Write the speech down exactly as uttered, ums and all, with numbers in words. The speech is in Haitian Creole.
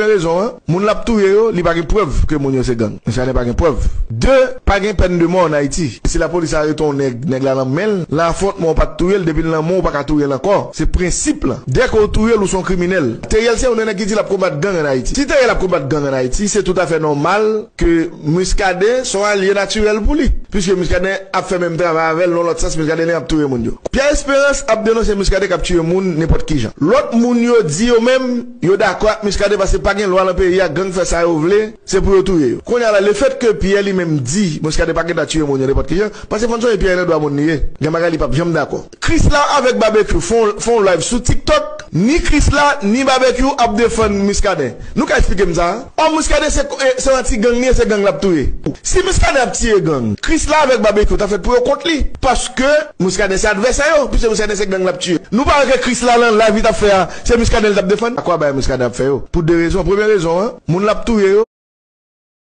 Premye rezon an, moun l ap touye yo, li pa gen prèv ke moun yo se gang. Miskaden pa gen prèv. De, pa gen pèn de mò ann Ayiti. Si lapolis arete yon nèg, nèg la nan men l, nan afwontman ou pa t touye l, depi l nan men w, ou pa ka touye l ankò. Se prensip lan. Dèke w touye l, ou se yon kriminèl. Teriel se youn nan nèg ki di l ap konbat gang ann Ayiti. Si Teriel ap konbat gang ann Ayiti, se toutafè nòmal ke Miskaden se yon alye natirèl pou li. Piske Miskaden ap fè menm travay avè l, nan lòt sans, Miskaden li ap touye moun yo. Pierre Espérance ap denonse Miskaden k ap tiye moun nenpòt ki jan. Lòt moun yo di yo menm, yo dakò ak Miskaden paske pa gen lwa nan peyi a, gang fè sa yo vle, se pou yo touye yo. Kounye a la, lefètke Pierre li menm di Miskaden pa gentan tiye moun yo nenpòt ki jan, paske fò n sonje Pierre nan dwa moun li ye. Gen bagay li p ap janm dakò. Krisla avèk Babekyou fè yon, fè yon live sou TikTok, ni Krisla, ni Babekyou ap defann Miskaden. Nou ka eksplike m sa? Ò, Miskaden se, eh, se yon anti gang li ye, se gang l ap touye. Si Miskaden ap tiye gang, Krisla avèk Babekyou ta fèt pou yo kont li. Paske Miskaden se advèsè yo, piske Miskaden se gang l ap tiye. Nou pa wè ke Krisla nan live li t ap fè a, se Miskaden li t ap defann? Akwa bagay Miskaden ap fè yo? Pou de rezon. Premye rezon an, moun l ap touye yo,